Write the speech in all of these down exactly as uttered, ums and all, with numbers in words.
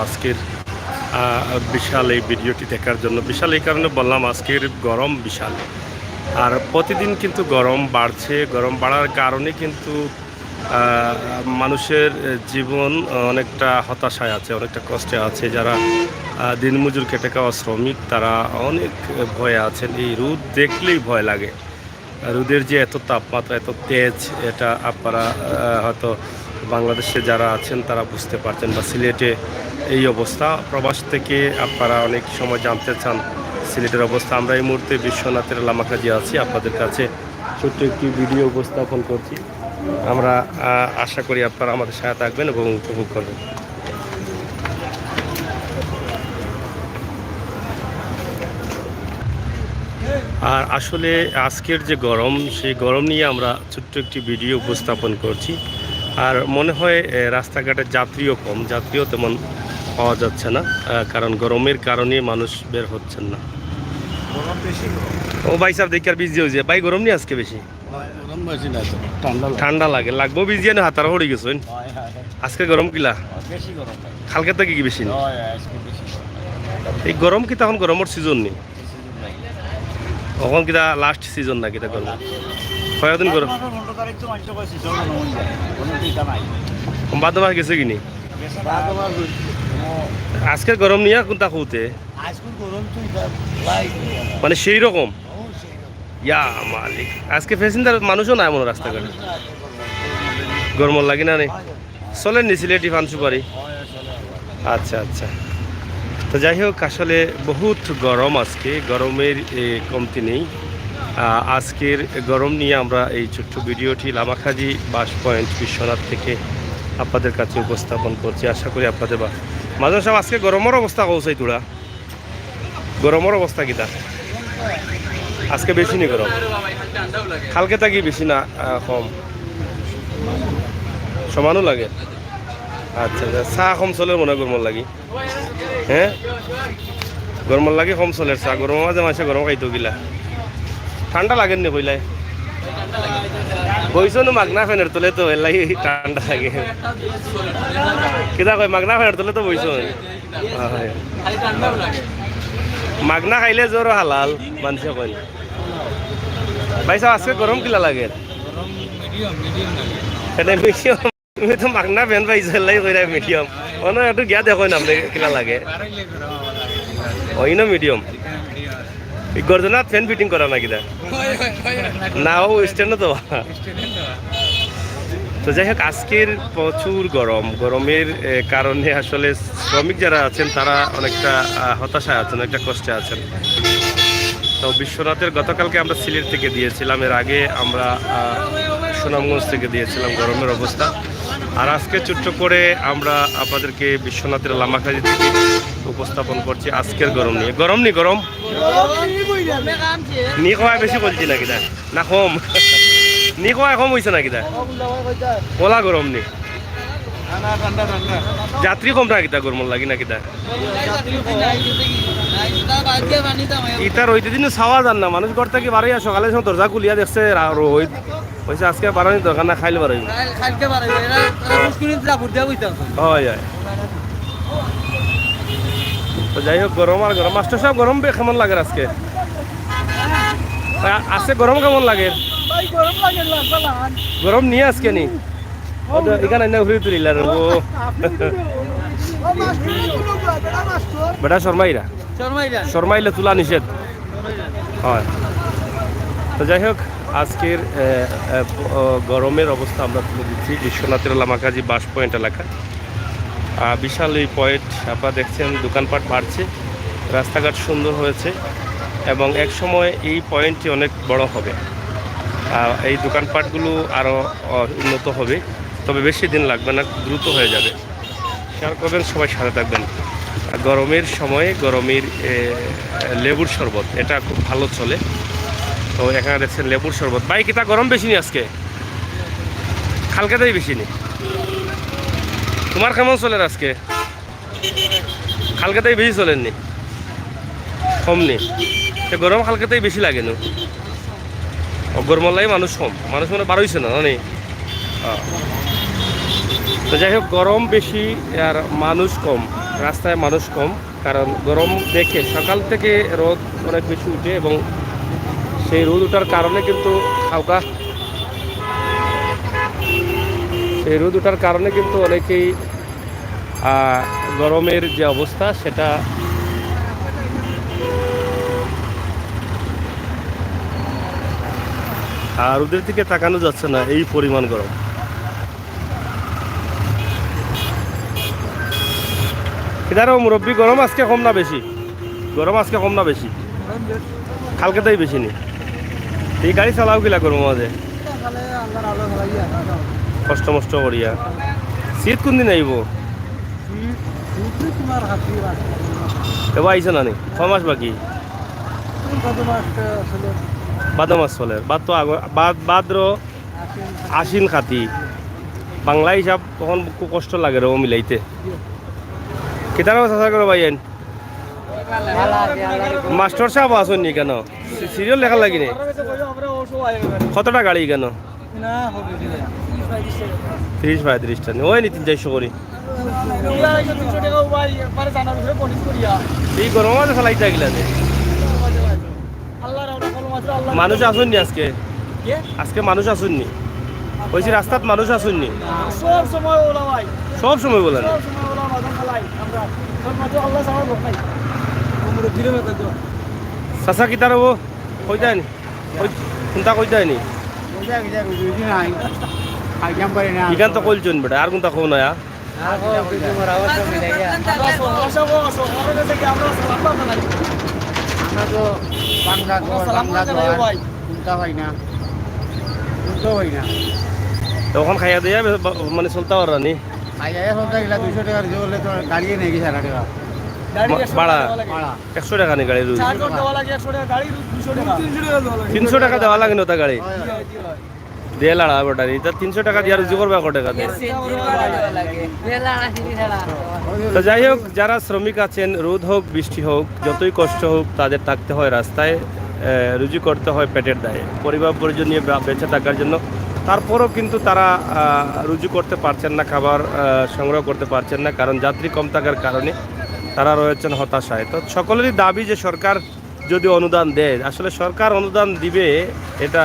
আজকের আহ, বিশাল এই ভিডিওটি দেখার জন্য। বিশাল এই কারণে বললাম, আজকের গরম বিশাল। আর প্রতিদিন কিন্তু গরম বাড়ছে। গরম বাড়ার কারণে কিন্তু আহ, মানুষের জীবন অনেকটা হতাশায় আছে, অনেকটা কষ্টে আছে। যারা আহ, দিনমজুর খেটে খাওয়া শ্রমিক, তারা অনেক ভয়ে আছেন। এই রোদ দেখলেই ভয় লাগে। রোদের যে এত তাপমাত্রা, এত তেজ, এটা আপনারা আহ, হয়তো বাংলাদেশে যারা আছেন, তারা বুঝতে পারছেন, বা সিলেটে এই অবস্থা। প্রবাস থেকে আপনারা অনেক সময় জানতে চান সিলেটের অবস্থা। আমরা এই মুহূর্তে বিশ্বনাথের লামাকাজি আছি, আপনাদের কাছে ছোট্ট একটি ভিডিও উপস্থাপন করছি। আমরা আহ, আশা করি আপনারা আমাদের সাথে থাকবেন এবং উপভোগ করবেন। আর আসলে আজকের যে গরম, সেই গরম নিয়ে আমরা ছোট্ট একটি ভিডিও উপস্থাপন করছি। আর মনে হয় এ, রাস্তাঘাটে যাত্রীও কম, যাত্রীও তেমন পাওয়া যাচ্ছে না, আহ, কারণ গরমের কারণে মানুষ বের হচ্ছেন না। গরম বেশি, গরম। ও ভাই সাহেব, দেখি আর বিজি হয়েছে ভাই, গরম নেই আজকে বেশি? না, গরম বেশি না তো, ঠান্ডা লাগে। ঠান্ডা লাগে, লাগবো বিজি, এনে হাতারা পড়ে গেছে। হয়, হয়, হয়। আজকে গরম কিলা? বেশি গরম লাগে। কালকে থেকে কি বেশি নি? হয়, হয়, আজকে বেশি গরম লাগে। এই গরম কি তখন গরমের সিজন নি? সিজন নাই। এখন কিতা লাস্ট সিজন না কিতা গরম? কয়দিন গরম? মাসের পনেরো তারিখ তো মানুষ কয় শীতল গরম হয়ে যায়, কোনো টিকা নাই। ভাদ্র মাস গেছে কি নি? গেছে না। ভাদ্র মাস হইছে। আজকে গরম নিয়ে কোনটা কইতে? আজকে গরম তো এটা ভাই। মানে সেই রকম? ও, সেই রকম। ইয়া মালিক, আজকে প্যাসেঞ্জার মানুষও নাই মনে রাস্তাঘাটে। মানুষ নাই, গরম লাগে না নি? হয়, হয়। চলেন নি সিলেটি পান সুপারি? আচ্ছা, আচ্ছা। তো যাই হোক, আসলে বহুত গরম আজকে, গরমের এ, কমতি নেই। আহ, আজকের গরম নিয়ে আমরা এই ছোট্ট ভিডিওটি লামাকাজি বাস পয়েন্ট বিশ্বনাথ থেকে আপনাদের কাছে উপস্থাপন করছি। আশা করি আপনাদের বা-, মাজন সাহেব, আজকে গরমের অবস্থা কও চাই তোরা। গরমের অবস্থা কিতা? আজকে বেশি নি গরম? কালকে থাকি বেশি না, আহ, কম? সমানও লাগে। আচ্ছা, আচ্ছা, চা কম চলের মনে হয় গরমর লাগি। হ্যাঁ, গরমর লাগি কম চলের চা। গরমর মাঝে মাঝে গরম খাইতো কিলা। ঠান্ডা লাগের নি কইলাই? বইছো নু মাগনা ফ্যানের তলে তো, এর লাগি ঠান্ডা লাগে। কিতা কয়, মাগনা ফ্যানের তলে তো বইছো? হয়। মাগনা খাইলে জ্বরও হালাল, মানষে কইন। ভাই সাহেব, আজকে গরম কিলা লাগে? গরম মিডিয়াম, মিডিয়াম লাগে। এটা মিডিয়াম। তুমি তো মাগনা ফ্যান পাইছো, এর লাগি কইরা মিডিয়াম। অনো একটু গিয়া দেখো না, আপনি কিলা লাগে। বাড়াইলে গরম আমার লাগে। ওই না মিডিয়াম। এই গর্জনাত ফ্যান ফিটিং করা না কিতা? হয়, হয়, হয়, হয়। না, ও স্ট্যান্ড তো। তো যাই হোক, আজকের প্রচুর গরম, গরমের, এ, কারণে আসলে শ্রমিক যারা আছেন, তারা অনেকটা, আহ, হতাশায় আছেন, অনেকটা কষ্টে আছেন। তো বিশ্বনাথের গতকালকে আমরা সিলেট থেকে দিয়েছিলাম, এর আগে আমরা, আহ, সুনামগঞ্জ থেকে দিয়েছিলাম গরমের অবস্থা। আর আজকে ছোট্ট করে আমরা আপনাদেরকে বিশ্বনাথের লামাকাজি থেকে উপস্থাপন করছি আজকের গরম নিয়ে। গরম নি গরম? নি কওয়া বেশি করছি না কিতা? না কম? নি কওয়া কম হইছে না কিতা? ওলা গরম নি? যাত্রী কম না কিতা গরমর লাগি না কিতা? ইতা রইদে দিনও চাওয়া যার না, মানুষ ঘর থাকি বারইয়া সকালে সময় দরজা খুলিয়া দেখছে রা-, রইদ। কইছে, "আজকে বারইনি দরকার না, খাইল বারইমু।" খাইল, খাইলকে বারইমু। এরা, এরা পুষ্কুনিত যা ভোট দেওয়া বইতাম। হয়, হয়। তো যাই হোক, গরম আর গরম। মাস্টার সাহেব, গরম বে-, কেমন লাগে আজকে? আ-, আজকে গরম কেমন লাগে? ভাই, গরম লাগে, লাগবে না। গরম নিয়ে আজকে নি? ও তো এখানে না ঘুরে তুলিল আর ও। আপনি ঘুরে তুলিল। ও মাস্টার, তুলো গো, বেটা মাস্টার। বেটা শর্মাইরা। শর্মাইরা। শর্মাইলে তুলা নিষেধ। হয়। তো যাই হোক, আজকের, এ, এ, প-, ও, গরমের অবস্থা আমরা তুলে দিচ্ছি বিশ্বনাথের লামাকাজি বাস পয়েন্ট এলাকা। আহ, বিশাল এই পয়েন্ট, আপনারা দেখছেন দোকানপাট বাড়ছে, রাস্তাঘাট সুন্দর হয়েছে এবং এক সময় এই পয়েন্টটি অনেক বড় হবে। আহ, এই দোকানপাটগুলো আরও, আহ, উন্নত হবে, তবে বেশি দিন লাগবে না, দ্রুত হয়ে যাবে। শেয়ার করবেন, সবাই সাথে থাকবেন। আর গরমের সময়ে গরমের, এ, লেবুর শরবত, এটা খুব ভালো চলে। তো এখানে দেখছেন লেবুর শরবত। ভাই, কিতা গরম বেশি নি আজকে? কালকে তাই বেশি নি? তোমার কেমন চলের আজকে? কালকে তাই বেশি চলের নি? কম নি? তো গরম কালকে তাই বেশি লাগে নু? ও, গরমর লাগি মানুষ কম, মানুষ মানে বারইছে না, না নি? হ্যাঁ। তো যাই হোক, গরম বেশি আর মানুষ কম। রাস্তায় মানুষ কম, কারণ গরম দেখে সকাল থেকে রোদ অনেক বেশি উঠে এবং সেই রোদ ওঠার কারণে কিন্তু হালকা, সেই রোদ ওঠার কারণে কিন্তু অনেকেই, আহ, গরমের যে অবস্থা সেটা, আর রোদের দিকে তাকানো যাচ্ছে না, এই পরিমাণ গরম। কিতারে ও মুরব্বি, গরম আজকে কম না বেশি? গরম আজকে কম না বেশি? কালকে তাই বেশি নি? এই গাড়ি চালাও কিলা গরমর মাঝে? কষ্ট মষ্ট করিয়া। শীত কোন দিন আইব? এবার আইছে না নি? ছ মাস বাকি। ভাদ্র মাস চলে। ভাদ তো আগ-, ভাদ-, ভাদ্র, আশ্বিন, কাতি। বাংলা হিসাব তখন খুব কষ্ট লাগে রে ও মিলাইতে। কিতার চাচা করো ভাই আইন? মাস্টার সাহেব আছইন নি কেন? সি-, সিরিয়াল লেখা লাগি নি? কতটা গাড়ি কেন? তিরিশ পঁয়ত্রিশটা নি, ওই নি তিন চারশো করি। এই গরম আছে চালাইতে গেলে। মানুষ আছইন নি আজকে? আজকে মানুষ আছইন নি? কইছি রাস্তাত মানুষ আছইন নি? সব সময় ওলা ভাই। সব সময় বলেন। সব সময় ওলা বাজার চালাই আমরা। সব মাত্র আল্লাহ ছাড়া লোক নাই। চাচা কিতার হবো? কইতায় নি? কই-, কোনটা কইতায় নি? ইখান তো কইলছইন বেটা, আর কোনটা কও না? আমরা তো বাংলা ঘর, বাংলা ঘর, কোনটা হয় না, কোনটা হয় না। তখন খাইয়া দিয়া বে-, বা-, মানে চলতা পাররা নি? খাইয়া চলতা গেলা দুইশো টাকার জোর হলে তো গাড়িয়ে নেই কি সারা টাকা। মা-, ভাড়া? ভাড়া। একশো টাকা নি গাড়ির রুজি? চার জন দেওয়া লাগে একশো টাকা, গাড়ির দুইশো টাকা। তিনশো টাকা দেওয়া লাগে না তা গাড়ি? হয়, হয়। দে লাড়া বেটারি, ইতা তিনশো টাকা দিয়া রুজি করবা কয় টাকা দিয়া? তো যাই হোক, যারা শ্রমিক আছেন, রোদ হোক, বৃষ্টি হোক, যতই কষ্ট হোক, তাদের থাকতে হয় রাস্তায়। আহ, রুজি করতে হয় পেটের দায়ে, পরিবার পরিজন নিয়ে বা-, বেঁচে থাকার জন্য। তারপরও কিন্তু তারা, আহ, রুজি করতে পারছেন না, খাবার, আহ, সংগ্রহ করতে পারছেন না, কারণ যাত্রী কম থাকার কারণে তারা রয়েছেন হতাশায়। তো সকলেরই দাবি যে সরকার যদি অনুদান দেয়, আসলে সরকার অনুদান দিবে, এটা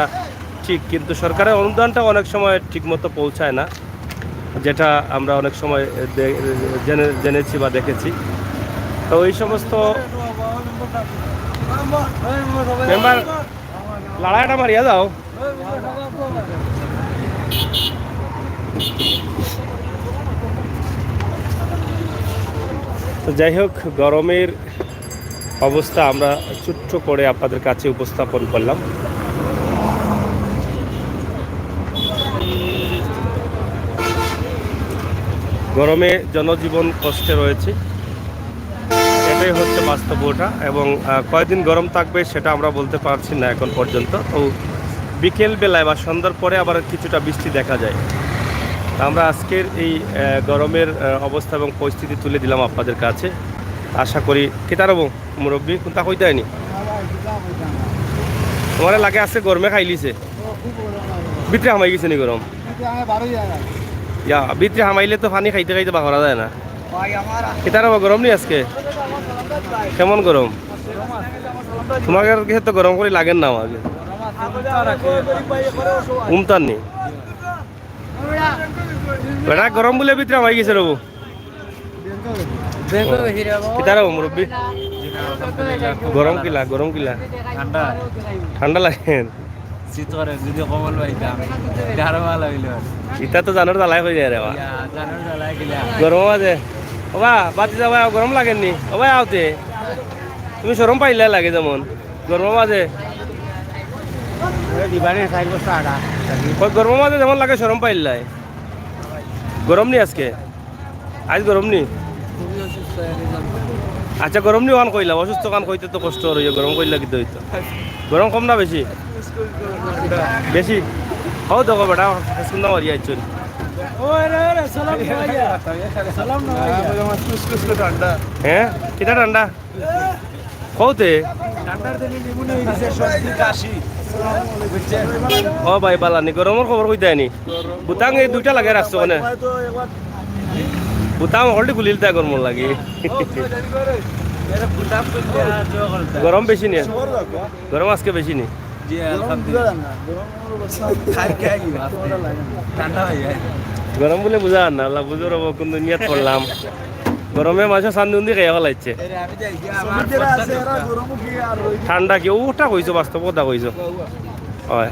ঠিক, কিন্তু সরকারের অনুদানটা অনেক সময় ঠিকমতো পৌঁছায় না, যেটা আমরা অনেক সময় দে-, জেনে-, জেনেছি বা দেখেছি। তো এই সমস্ত মেম্বার, লাড়াটা মারিয়া যাও। তো যাই হোক, গরমের অবস্থা আমরা ছোট্ট করে আপনাদের কাছে উপস্থাপন করলাম। গরমে জনজীবন কষ্টে রয়েছে, এটাই হচ্ছে বাস্তবতা। এবং, আহ, কয়দিন গরম থাকবে সেটা আমরা বলতে পারছি না এখন পর্যন্ত। তো বিকেল বেলায় বা সন্ধ্যার পরে আবার কিছুটা বৃষ্টি দেখা যায়। তো আমরা আজকের এই, আহ, গরমের, আহ, অবস্থা এবং পরিস্থিতি তুলে দিলাম আপনাদের কাছে। আশা করি, কিতা রব মুরব্বী, কোনটা কইতায় নি? তোমারে লাগে আছে গরমে খাইলিছে? ভিতরে হামাই গেছে নি গরম? ইয়া, ভিতরে হামাইলে তো পানি খাইতে খাইতে বাহরা যায় না। কিতা রব, গরম নি আজকে? কেমন গরম? তোমার কাছে তো গরম করি লাগের না আমার। উমতার নি। বেটা গরম বুলে ভিতরে হামাই গেছে রব। কিতা রব মুরব্বী? গরম কিলা, গরম কিলা? ঠান্ডা। ঠান্ডা লাগে? শীত করে যদি কম্বল পাইতাম, এটা আরো ভালা অইলো। ইতা তো জানর জ্বালায় অই যায় রে বা। ইয়া, জানর জ্বালায় কিলা? গরম আছে। ও বা, বাতি যাবা, গরম লাগের নি? ও বা, আওতে। তুমি শরম পাইলা লাগে যেমন। গরমর মাঝে। ওরে দিবানে চাইর বস্তা আটা। ওই গরমর মাঝে যেমন লাগে শরম পাইলাই। গরম নি আজকে? আইজ গরম নি? খুবই অসুস্থ, একদম। আচ্ছা, গরম নি অখান কইলা, অসুস্থ অখান কইতে তো কষ্ট অর, গরম কইলা কিতা অইতো? গরম কম না বেশি? বেশি? হও দেখো বেটা, হাইস্কুল না মারি আইছুন। ও, এরে, এরে, সালাম না ভাইয়া। সালাম না ভাইয়া। ঠান্ডা। হ্যাঁ? কিতা ঠান্ডা? কওতে? ও ভাই, বালা নি, গরমর খবর কইতায় নি? বুতাম এই দুইটা লাগাই রাখছো কেনে? বুতাম হকলটি খুলিল তা গরমর লাগি। গরম বেশি নি? গরম আজকে বেশি নি? গরম বুলে বুঝা না, আল্লাহ বুঝো রব, কোন দুনিয়াত পড়লাম। গরমে মানষে চান্দি উন্দি খাইয়া ফালাইছে। ঠান্ডা কি? ওটা কইছো, বাস্তব কথা কইছো। হয়।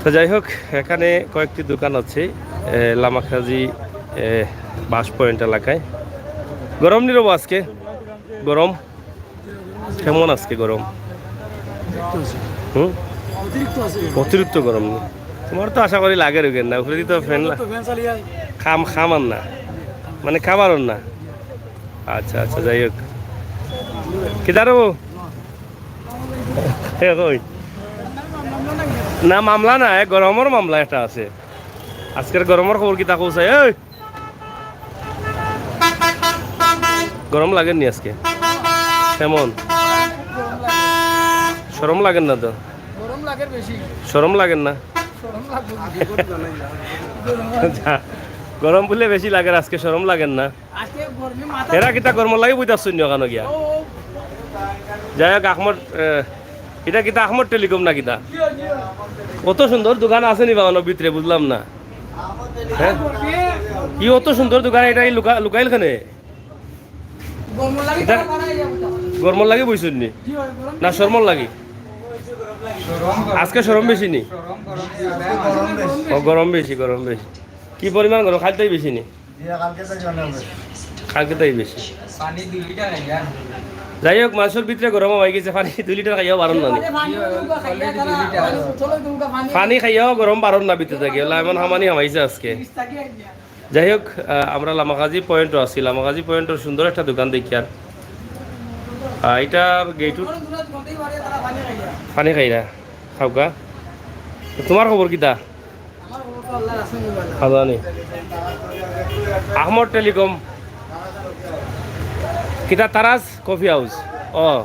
তো যাই হোক, এখানে কয়েকটি দোকান আছে, এ, লামাখাজি, এ, বাস পয়েন্ট এলাকায়। গরম নি রব আজকে? গরম? কেমন আজকে গরম? হুম? অতিরিক্ত গরম নি? তোমার তো আশা করি লাগের অইগের না, উপরে তো ফ্যান লা-, খাম, খাম আর না, মানে খাবার আর না। আচ্ছা, আচ্ছা, যাই হোক। কিতা রব? এ, কই? না, মামলা না, এ, গরমর মামলা একটা আছে। আজকের গরমর খবর কিতা কও চাই? এই! গরম লাগের নি আজকে? কেমন? শরম লাগের না তো? গরম লাগের বেশি। শরম লাগের না? শরম লাগবো কি? যা, গরম বুলে বেশি লাগের আজকে, শরম লাগের না? আজকে গরমে মাথা এরা কিতা গরমর লাগি বইতাছইন নি ওখানো গিয়া? ও, ও। যাই হোক, আহমদ, এ, ইটা কিতা আহমদ টেলিকম না কিতা? অত সুন্দর দোকান আছে নি বাগানোর ভিতরে, বুঝলাম না। হ্যাঁ? ই অত সুন্দর দোকান, ইটা ই লুকা-, লুকাইল কেনে? গরমর লাগি ইটা তারা বানাই যাবো তো। গরমর লাগি বইছইন নি? জি হয়, গরম না, শরমর লাগি? আজকে শরম বেশি নি? ও, গরম বেশি, গরম বেশি। কি পরিমাণ গরম? কাইল তাই বেশি নি? জি, কালকে তাই অনেক বেশি। কালকে তাই বেশি। পানি দুই লিটার খাইয়া। যাই হোক, মানষর ভিতরে গরম হয়ে গেছে, পানি দুই লিটার খাইয়াও বারণ না নি। পানি খাইয়াও গরম বারণ না ভিতরে থাকি, ওলা এমন হামানি হামাইছে আজকে। যাই হোক, আহ, আমরা লামাকাজি পয়েন্টও আছি। লামাকাজি পয়েন্টর সুন্দর একটা দোকান দেখিয়ার। আহ, ইটা গেটর পানি খাইরা, খাওকা। তোমার খবর কিতা? ভালা নি? আহমদ টেলিকম। কিতা তারাজ কফি হাউস? ও,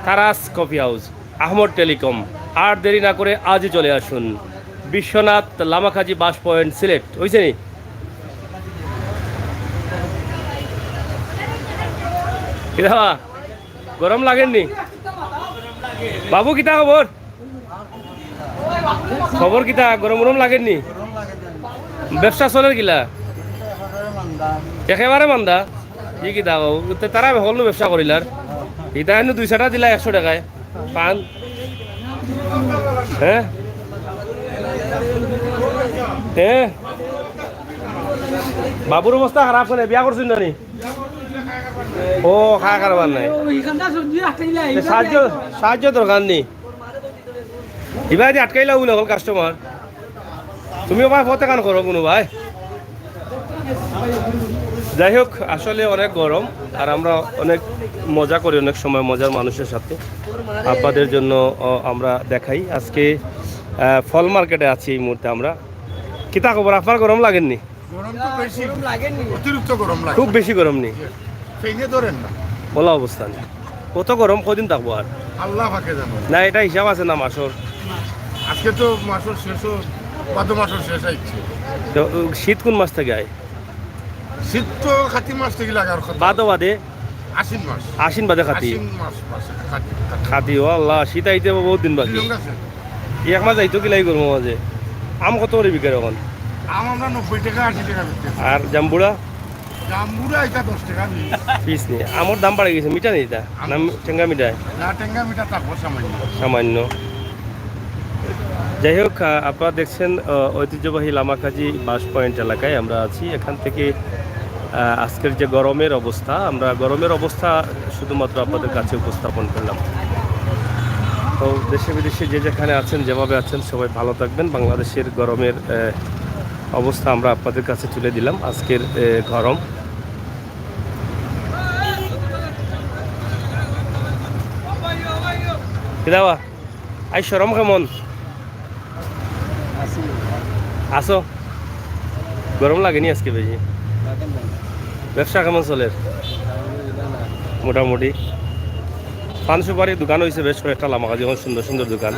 তারাজ কফি হাউস। আহমদ টেলিকম। আর দেরি না করে আজই চলে আসুন। বিশ্বনাথ লামাকাজি বাস পয়েন্ট, সিলেট। অইছে নি? কিতা বা? গরম লাগের নি? বাবু, কিতা খবর? খবর কিতা? গরম গরম লাগের নি? ব্যবসা চলের কিলা? একেবারে মান্দা। ই কিতা কও? তে তারা হকল নু ব্যবসা করিলার। ইতা এনু দুই চারটা দিলা একশো টাকায়। পান? হ্যাঁ? হ্যাঁ? বাবুর অবস্থা খারাপ কেনে? বিয়া করছইন না নি? ও, খা কারবার নাই। এ, সাহায্য, সাহায্য দরকার নি? ইবা যদি আটকাইলা বলে হকল কাস্টমার। তুমি ভাই পথে কান করো কোনো ভাই। যাই হোক, আসলে অনেক গরম, আর আমরা অনেক মজা করি অনেক সময় মজার মানুষের সাথে। আপনাদের জন্য, অ, আমরা দেখাই। আজকে, আহ, ফল মার্কেটে আছি এই মুহূর্তে আমরা। কিতা খবর, আপনার গরম লাগের নি? গরম তো বেশি। গরম লাগের নি? অতিরিক্ত গরম লাগে। খুব বেশি গরম নি? ফেনে ধরের না। ওলা অবস্থা নি? কত গরম, কদিন থাকবো আর? আল্লাহ পাকে জানে। না, ইটা হিসাব আছে না মাসর? আজকে তো মাসর শেষ, ভাদ্র মাসর শেষ আইছে। তো, শীত কোন মাস থাকি আয়? শীত তো কাতি মাস থাকি লাগার কথা। ভাদো বাদে? আশ্বিন মাস। আশ্বিন বাদে কাতি। আশ্বিন মাস, মাস, কাতি, কাতি। কাতি, ও আল্লাহ, শীত আইতে বউত দিন বাকি। শ্রীলঙ্কা আছে। ই এক মাস যাইতো কিলা ই গরমর মাঝে? আম কত করি বিকের অখন? আম আমরা নব্বই টাকা, আশি টাকা বিকতেছি। আর জাম্বুরা? জাম্বুরা ইটা দশ টাকা পিস। পিস নি? আমর দাম বাড়ি গেছে, মিঠা নি ইটা? আম না, টেঙ্গা মিঠা? না, টেঙ্গা মিঠা থাকবো সামান্য। সামান্য। যাই হোক, আহ, আপনারা দেখছেন, আহ, ঐতিহ্যবাহী লামাকাজি বাস পয়েন্ট এলাকায় আমরা আছি। এখান থেকে, আহ, আজকের যে গরমের অবস্থা, আমরা গরমের অবস্থা শুধুমাত্র আপনাদের কাছে উপস্থাপন করলাম। তো দেশে বিদেশে যে যেখানে আছেন, যেভাবে আছেন, সবাই ভালো থাকবেন। বাংলাদেশের গরমের, আহ, অবস্থা আমরা আপনাদের কাছে তুলে দিলাম আজকের, আহ, গরম। কিতা বা? আই শরম কেমন? আছো? গরম লাগেনি আজকে বেশি? ব্যবসা কেমন চলের? মোটামুটি। পান সুপারির দোকান অইছে বেশ কয়েকটা লামাকাজি, অখন সুন্দর সুন্দর দোকান।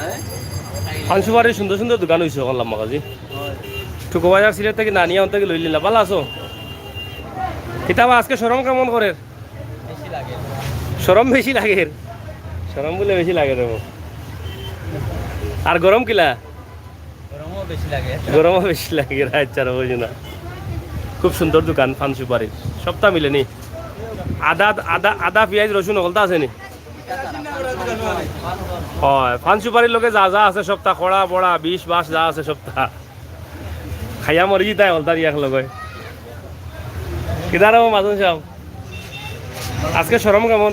পান সুপারির সুন্দর সুন্দর দোকান অইছে অখন লামাকাজি। টুকু বাজার সিলেট থাকি না নিয়া অন থাকি লই নিলা। ভালা আছো? কিতা বা, আজকে শরম কেমন করের? শরম বেশি লাগের? শরম বুলে বেশি লাগের। আর গরম কিলা? গরমও বেশি লাগের। আচ্ছা, বুঝি না। খুব সুন্দর দোকান পান সুপারির, সবতা মিলে নি? আদা, আদা, আদা, পিয়াজ, রসুন হকলতা আছে নি? অয়, পান সুপারির লগে যা যা আছে সবতা, খড়া, বড়া, বিষ, বাঁশ যা আছে সবতা। খাইয়া মরি যিতায় হকলতারি এক লগে। কিতা রে ও মাজন সাব? আজকে শরম কেমন?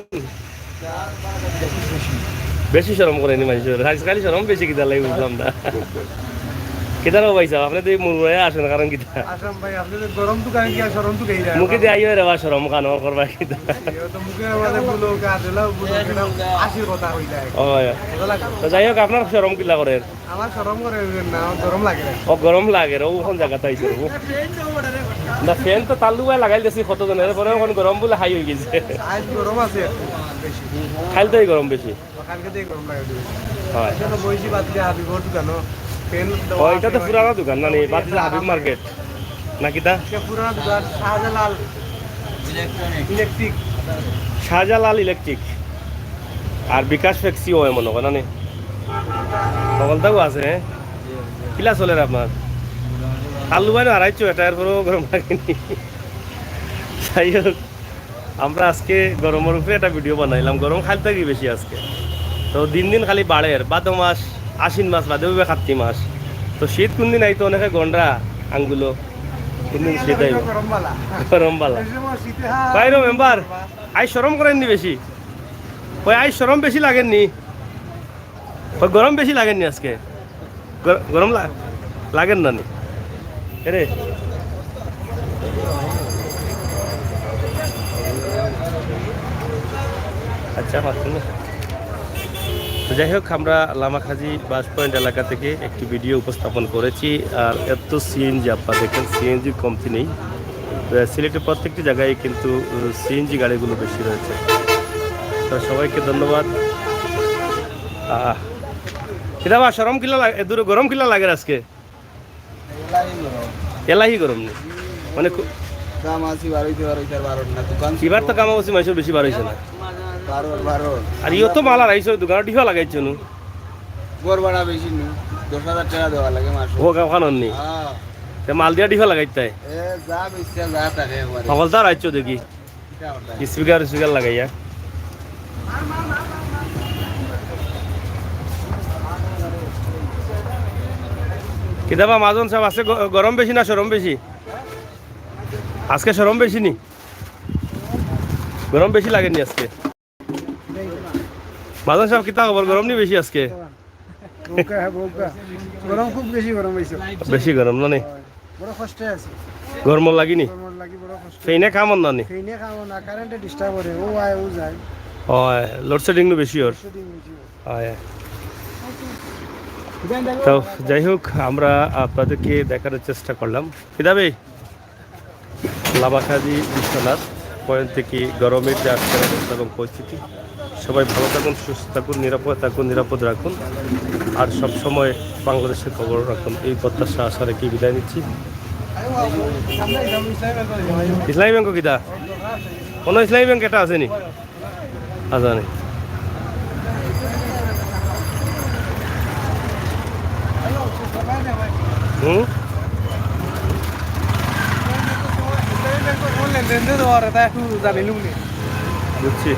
বেশি শরম করে নি মানষর। আজকাল শরম বেশি কিতা লাগি বুঝলাম না। কিতা রে ও ভাই সাব, আপনে তো এই মুরমুরাইয়া আছেন, কারণ কিতা? আসাম ভাই, আপনে তো গরম দোকানে গিয়া শরম তো গেই যায়। মুখে দিয়া আইও রে বা শরম খান, ওর করবা কিতা? এ তো মুখে আমাদের বলো, কাজ হলো, বলো, এটা হাসির কথা হই যায়। ও ভাই। কথা লাগে। তো যাই হোক, আপনার শরম কিলা করের? আমার শরম করে না, আমার গরম লাগে না। ও, গরম লাগের, ও কোন জায়গাতে আইছে রে? না, ফ্যান তো তাল্লু ভাই লাগাইল দিছি কত জনের, এরপরে এখন গরম বুলে হাই হই গেছে। আজ গরম আছে একটু বেশি। কাইল তো এই গরম বেশি। কালকে তো এই গরম লাগে বেশি। হয়। এটা তো বইছি বাদ দিয়ে হাবিবর দোকানও। ফ্যান ও, এটা তো পুরানা দোকান, না নি? বাদ দিলে হাবিব মার্কেট। না কিতা? এটা পুরানা দোকান, শাহজালাল ইলেকট্রিক। শাহজালাল ইলেকট্রিক। আর বিকাশ ফ্যাক্সি ও এমন ওখানে নেই। হকলতাও আছে, হ্যাঁ? কিলা চলের আপনার? আলু বাইরে হারাইছো, এটা এরপরেও গরম লাগেনি। যাই হোক, আমরা আজকে গরমর উপরে একটা ভিডিও বানাইলাম। গরম কাইল থাকি বেশি আজকে। তো দিন দিন খালি বাড়ের। ভাদো মাস, আশ্বিন মাস বাদে অইবে কার্তিক মাস। তো শীত কোন দিন আইতো অনেকে গন্ডা আঙ্গুলো। কোন দিন শীত আইবো? গরম বালা। গরম বালা। এই সময় শীতে হা- বাইরে মেম্বার, আইজ শরম করের নি বেশি? ওই আইজ শরম বেশি লাগের নি? ওই গরম বেশি লাগের নি আজকে? গর-, গরম লা-, লাগের না নি? এরে। আচ্ছা, পারতাম না। তো যাই হোক, আমরা লামাখাজি বাস পয়েন্ট এলাকা থেকে একটি ভিডিও উপস্থাপন করেছি। আর এত সিএনজি, আপনারা দেখেন, সিএনজির কমতি নেই। আহ, সিলেটের প্রত্যেকটি জায়গায় কিন্তু, উম, সিএনজি গাড়িগুলো বেশি রয়েছে। তো সবাইকে ধন্যবাদ। আহ, কিতা বা, শরম কিলা লাগ-, এ, দূরে গরম কিলা লাগের আজকে? এলাহি গরম। এলাহি গরম নি? মানে, কু- কাম আছে, বার হইতে বার হইতে আর বার হইতে না। দোকান ইবার তো কাম আছে, মানষর বেশি বার হইছে না। বারো, বারো। আর ইও তো মাল আর আইছে, দোকান ডিফা লাগাইছে নু। ঘর ভাড়া বেশি নু, দশ হাজার টাকা দেওয়া লাগে মাসে। ও, কাম খানোর নি? হ্যাঁ। তে মাল দিয়া ডিফা লাগাইতায়? এ, যা বেচছে, যা থাকে একবারে। হকলতা রাইছো দেখি। কিতা করতায়? স্পিকার, স্পিকার লাগাইয়া। কিতা বা মাজন সাব, আজকে গ-, গরম বেশি না শরম বেশি? আজকে শরম বেশি নি? গরম বেশি লাগের নি আজকে? মাজন সাব, কিতা খবর? গরম নি বেশি আজকে? বউকা, হ্যাঁ, বউকা। গরম খুব বেশি গরম অইছে। বেশি গরম না নি? হয়। বড় কষ্টে আছি। গরমর লাগি নি? গরমর লাগি বড় কষ্ট। ফ্যানে কাম অর না নি? ফ্যানে কাম অর না, কারেন্টে ডিস্টার্ব করে, ও আয়, ও যায়। হয়, লোডশেডিং নু বেশি অর। লোডশেডিং বেশি অর। হয়। তো যাই হোক, আমরা আপনাদেরকে দেখানোর চেষ্টা করলাম। কিতা বে? লামাখাজি বিশ্বনাথ পয়েন্ট থেকে গরমের যে আজকের অবস্থা এবং পরিস্থিতি, সবাই ভালো থাকুন, সুস্থ থাকুন, নিরাপদ থাকুন, নিরাপদ রাখুন, আর সব সময় বাংলাদেশের খবর রাখুন, এই প্রত্যাশা আশা রেখে বিদায় নিচ্ছি। ইসলামী ব্যাংক কিতা? কোনো ইসলামী ব্যাংক এটা আছে নি? আজানে। হুম? বুঝছি।